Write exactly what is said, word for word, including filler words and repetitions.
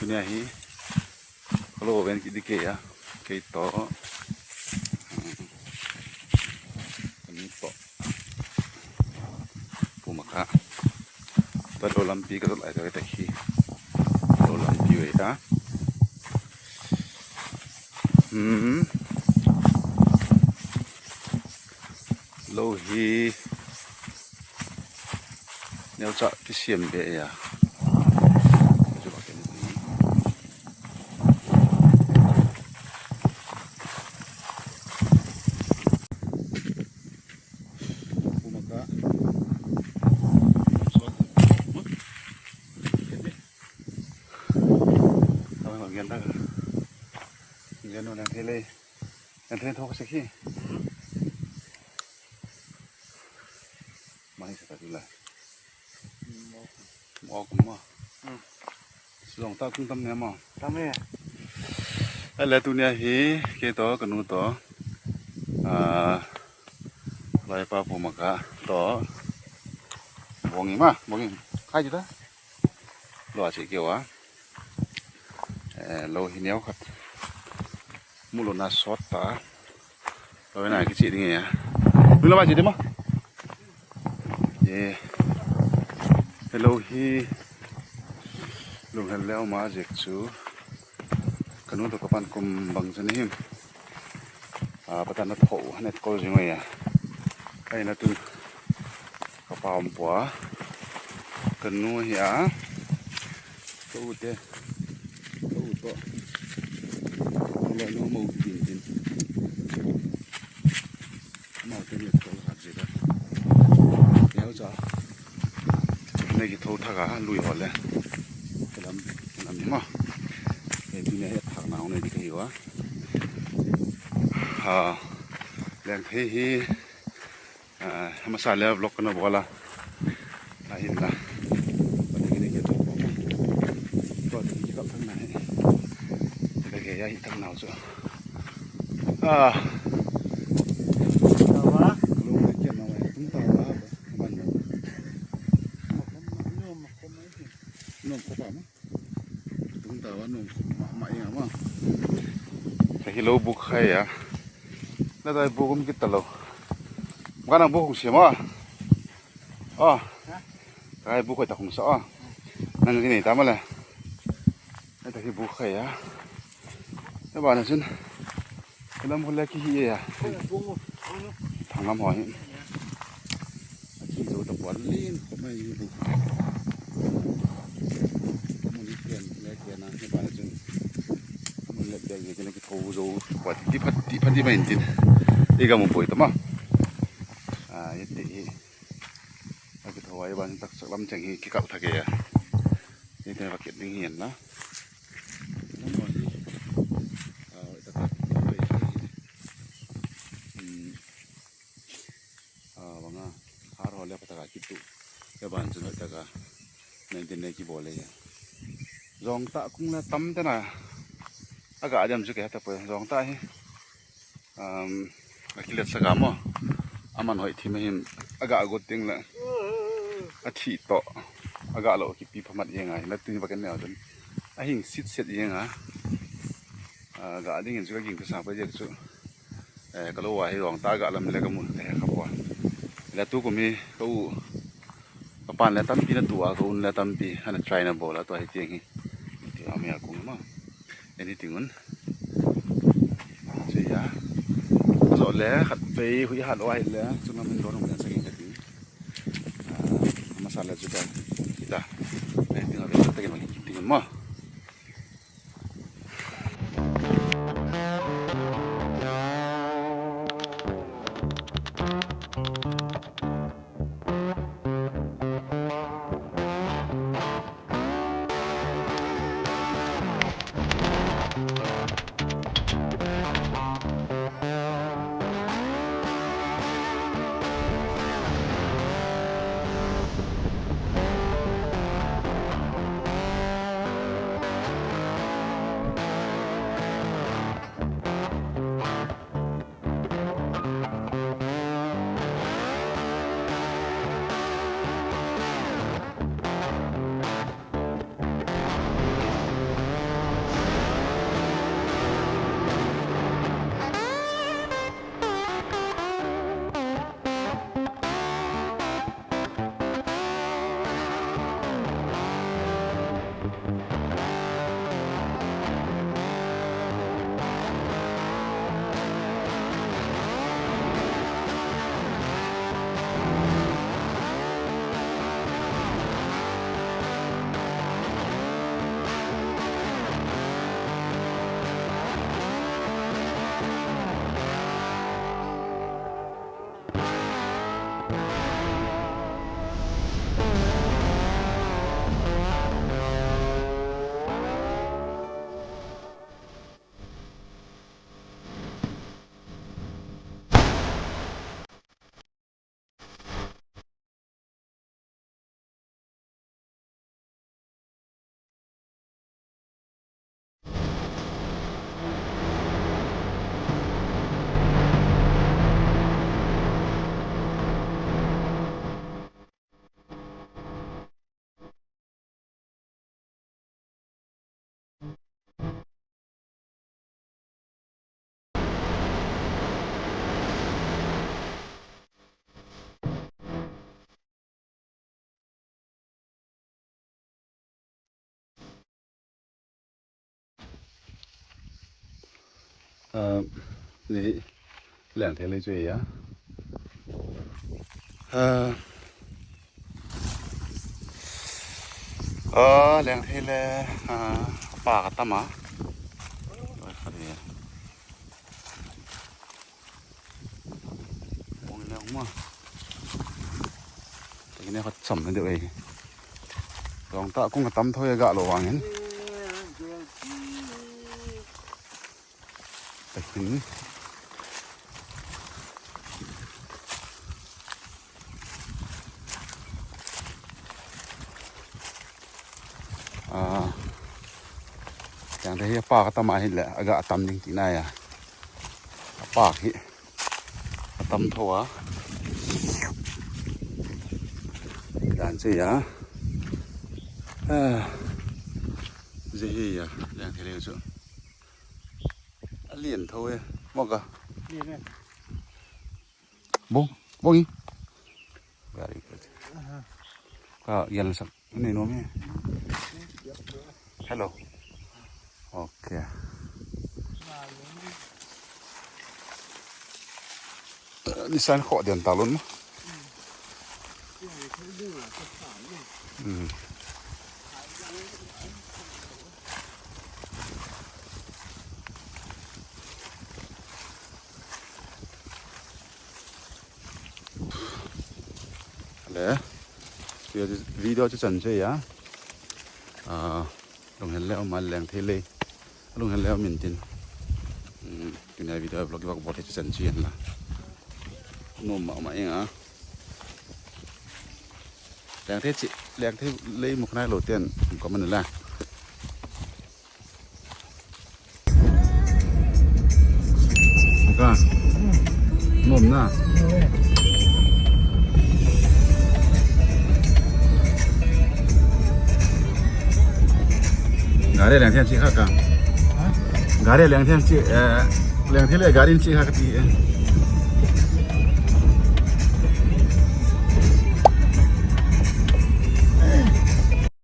Nia hi, hello, ven kiti kei a, kei to, kani to, puma ka, to lo lampi ka to lai ka ta hi, lo lampi ve ta. Hmm. Lo hi neocha kisiam be ya. Ngen ta ka. Ngen no nang thei le. Nang thei thok se khi. Mai sa ta tu la. Mo kum ma. Hmm. Long ta kum tam ne ma. Tam ne. Ale tunia hi kei to kanu to. Ah, lai pa pu ma ka to. Bongi ma, bongi. Khai ji ta. Lo a che keu a. Eh, lo hi neo khat. Mu lo na sot ta. Lo na kichi ding ya. Lu la ba chi de ma. Ye. Hello hi. Lu hel leo ma jek chu. Kanu to ka pan kum bang chu ni him. A, patan na tho, hanet kol jing ya. Ai na tun. Ka pa um pua. Kanu hi a. Ka u te. Ka u to. Ka u lo no mo tin tin. Mo te ni to ha je da. Ya u cha. Ne ki tho tha ka lui ho le. Kalam, kalam ni ma. He tu ne he thak na ne di ka hi wa. Ha. Leng thei hi. Ah, masa le vlog kana bola. Ahin la. Pati kini ke to. To ti ki kap thang na he. Ka ke ya hi thang na chu. Ah. Tawa. Lo ke ke na wa. Tum tawa. Ban na. No ko pa ma. Tung ta wa nung ma, ma, ya ma. Ka hi lo buk khai ya. Na dai buk um kit ta lo. Ka nang buk um sia ma. Oh. Ka hi buk khai ta hung sa, oh. Nang ni ta ma le. Na ta hi buk khai ya. Na ba na sin. Kalam hole ki hi ya. Thangam ho hi. Aki zo ta buan lin, mai ni bu. Mun ni ken, le ken na, ni ba na chun. Mun le bel ni ken ki tho zo, buan ti phat, ti phat ti mai tin. I ga mu boi ta ma. Ah, ye ti hi. Aki tho ai ban tak sak lam chang hi ki kal tha ke ya. Ni te va ke ding hi na. Hmm. Ah, banga, har ho le pataka kitu. Ke ban chun taka. Nai din ne ki bole ya. Jong ta kung le tam te na. Aga jam chu ke ta poi. Jong ta hi. Um, akilet sa ga mo. Aman hoi thi ma hin. Aga go ting le. Athi to. Aga lo ki pi phamat ye ngai. La tin ba ken ne don. Ahing sit set ye nga. Ah, ga ding hin chu ka ging ka sa pa je chu. Eh, ka lo wa hi jong ta ga lam le ka mun, eh, ka pua. Le tu kum hi ka u, ka pan le tampi na tu a, ka un le tampi, ana try na bol a tu hi tiang hi. Ti a mi a kung ma. Anything un. Chu ya. Zo le khat pe hui hat wa hi le, chu na min don um le sa ki ka ti. Ah, masa le chu ka. Kita. Anything a ve ta ki ma ki ti ma. Ah, ni Lengthei lei chu ya. Ah, ah, Lengthei le, ah, pa ka tam a. Oi, kha de. Ong le ong ma. Te ne khat sam ne de wei. Dong ta kung ka tam thoi ga lo wang in. Takin. Ah, Lengthei hi pa ka tam a hi le, aga tam ding ti na ya. Pa hi. Atam tho a. Dan che ya. Ah. Je hi ya, Lengthei lei chu. Alien tho e. Mo ka. Lien e. Bong, bong i. Very good. Aha. Ka yan sak. Nei nom e. Hello. Okay. Ni san kho den ta lun. Hmm. Le, video chu chan che ya. Ah, lunghel le um a Lengthei lei. Lunghel le um in tin. Hmm, tunia video vlog vak bol chu chan che yan la. Nom ma ma eng a. Lengthei chi, Lengthei lei muknai lo ten, comment la. Ka. Nom na. Gari Lengthei chi kha ka. Gari Lengthei chi, eh, Lengthei le gari chi kha ka ti, eh.